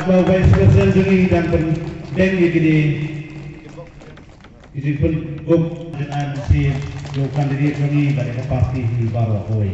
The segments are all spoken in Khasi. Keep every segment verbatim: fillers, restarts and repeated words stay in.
Ba u Vice President jong ngi dang pynbeng ïa kine ki jingpynkup jong ngi, u candidate jong ngi bad ka party hi baroh kawei.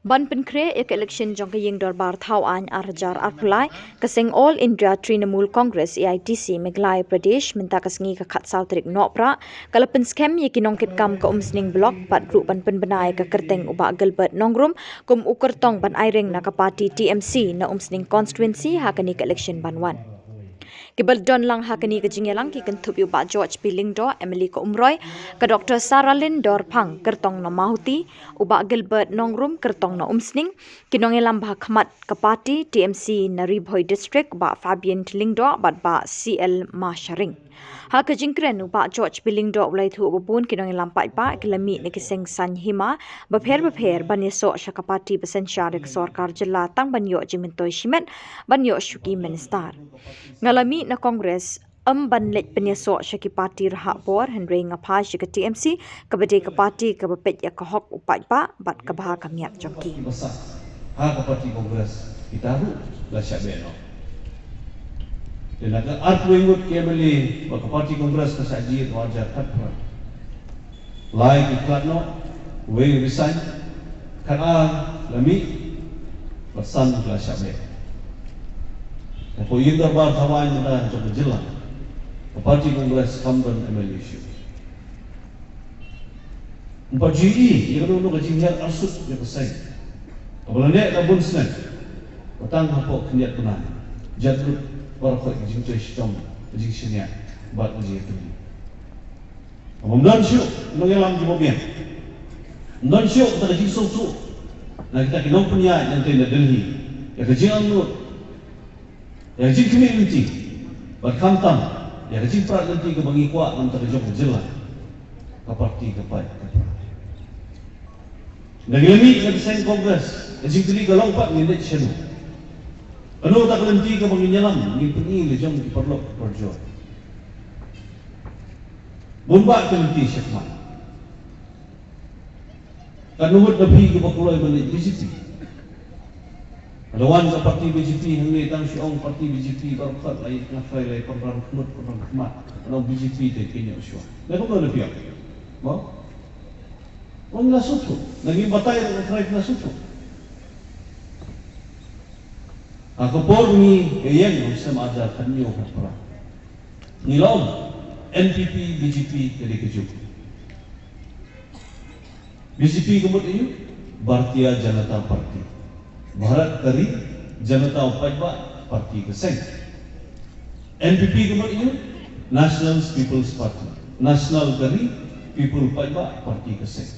Ban pynkhreh ïa ka election jong ka ïing dorbar thaw aiñ ar hajar arphew lai, ka seng All India Trinamool Congress, A I T C, Meghalaya Pradesh, mynta ka sngi ka khatsaw tarik Nohprah, ka la pynskhem ïa ki nongkitkam ka Umsning Block bad ruh ban pynbna ïa ka kyrteng u Bah Gilbert Nongrum kum u kyrtong ban aireng na ka party T M C na Umsning Constituency ha kane ka election ban wan. Kiba don lang ha kane ka jingïalang ki kynthup ïa u Bah George P Lyngdoh, M L A ka Umroi, ka Doctor Saralin Dorphang, kyrtong na Mawhati, u Bah Gilbert Nongrum, kyrtong na Umsning, ki nongïalam ba ha khmat ka party T M C na Ri Bhoi District, Bah Fabian Lyngdoh bad Bah C L Masharing. Ha ka jingkren, u Bah George P Lyngdoh u la ïathuh ba bun ki nongïalam paidbah ki la mih na ki seng saiñ hima bapher bapher ban ïasoh sha ka party ba synshar ïa ka sorkar jylla tang ban ïoh jingmyntoi shimet ban ïoh shuki minister. Nga la mih na Congress ym ban leit pynïasoh sha ki party rhah bor, hynrei nga phai sha ka T M C kaba dei ka party kaba peit ïa ka hok u paidbah bad ka bha ka miat jong ki. Ba sah ha ka party Congress kita ruh la shah beh noh. Te na ka arphew ngut ki M L A ba ka party Congress ka shah jied ha u arhajar khatphra. Lai ki khlad noh, wei resign, khatar la mih, bad san ki la shah beh. Hapoh ïing dorbar thaw aiñ mynta jong ka jylla, ka party Congress kam don M L A shuh. Ym pat ju ïohi ïa kano kano ka jinghiar arsut ïa ka seng kaba la neh la bun snem, ba tang hapoh khyndiat bnai jan lut baroh khoit ka jingtrei shitom, ka jingshaniah bad ka jingïatylli. Ym don shuh nongïalam kiba biang. Ym don shuh kata ka jingsngewthuh na kita ki nongpynïaid nangtei na Delhi ïa ka jingangnud, ïa ka jingkhmih lynti, bad khamtam ïa ka jingprat lynti kaba ngi kwah na ka bynta ka jong ka jylla, ka party ka paid ka pra. Ngi la mih na ka seng Congress, ka jingkylli ka long pat ngin leit shano? Kano kata ka lynti kaba ngin ïalam, ngin pyni la jong ki paralok ki parajor. Bun bah ki lynti shakhmat. Katno ngut na phi kiba kloi ban leit B J P? Lada wan ka party B J P hangne, tang shu ong party B J P baroh khoit la ïa kynthei, la ïa pynrang khmut pynrang khmat, la ong B J P te pynïoh shuwa. Lada kumno na phi ong? Mo? Ong la suthu. Ngi batai la krai la suthu. Ha ka por ngi ïeng ong sem ada kan nyo ha pra. Ngi la ong N P P B J P ka dei ka juk. B J P ka mut aiu? Bharatiya Janata Party. Bharat ka ri, Janata u paidbah, party ka seng. N P P ka mut aiu? National People's Party. National ka ri, People paidbah, party ka seng.